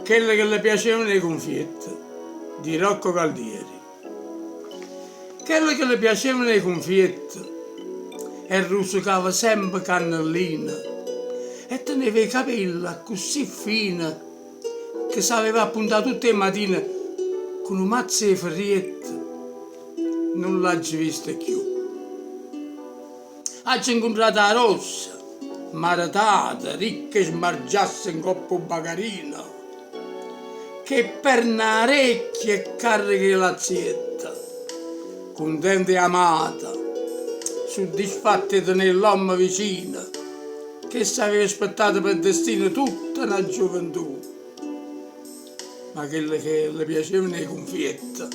Chella che le piacevano 'e cunfiette di Rocco Galdieri. Chella che le piacevano 'e cunfiette e rusecava sempe cannelline e teneva 'e capille accussì fine che s'aveva appuntà tutt' 'e matine cu nu mazzo 'e ferriette nun l'aggio vista cchiù. Aggio 'ncuntrato 'a rossa, mmaretata, ricca 'e smargiasse 'ncopp' 'o bagarino, ch' 'e pperne 'a recchia e carreca 'e lazziette, cuntenta e amata, suddisfatta 'e tené ll'ommo vicino, che s'aveva aspettato pe' destino tutta na giuventù. Ma chella che le piacevano 'e cunfiette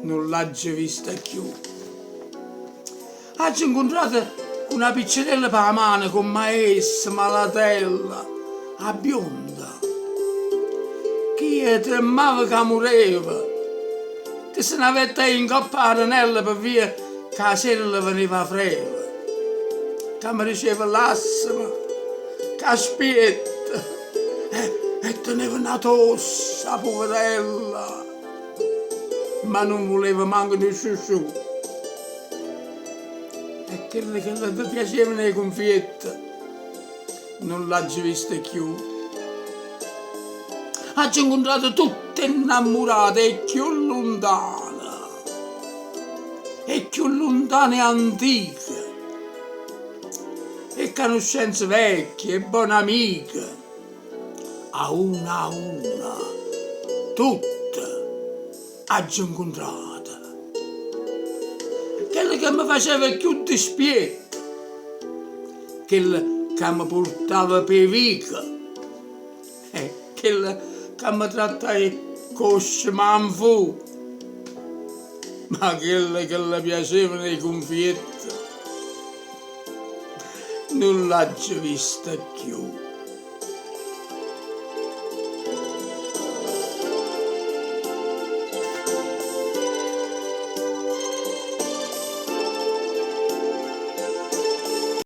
nun l'aggio vista cchiù. Aggio 'ncuntrato cu na piccerella p' 'a mano comm'a essa, malatella, 'a bionda, ch'io tremmavo ca mureva, che se n'avette 'a i' 'ncopp' 'a arenella pe via ca 'a sera le veneva 'a freva, ca me diceva lassame, c'aspiette, e teneva na tosse 'a puverella, ma nun vuleva manco nu sciusciù. E chella che le piacevano 'e cunfiette nun l'aggio vista cchiù. Aggio 'ncuntrato tutt' 'e 'nnammurate 'e cchiù luntane, 'e cchiù luntane e antiche, 'e canuscenze vecchie, 'e bone amiche, a una a una, tutte aggio 'ncuntrate. Chella che me faceva cchiù dispietto, chella ca me purtava p' 'e viche. E chella ca me trattaje cu 'o scimanfù, ma chella che le piacevano 'e cunfiette nun l'aggio vista cchiù.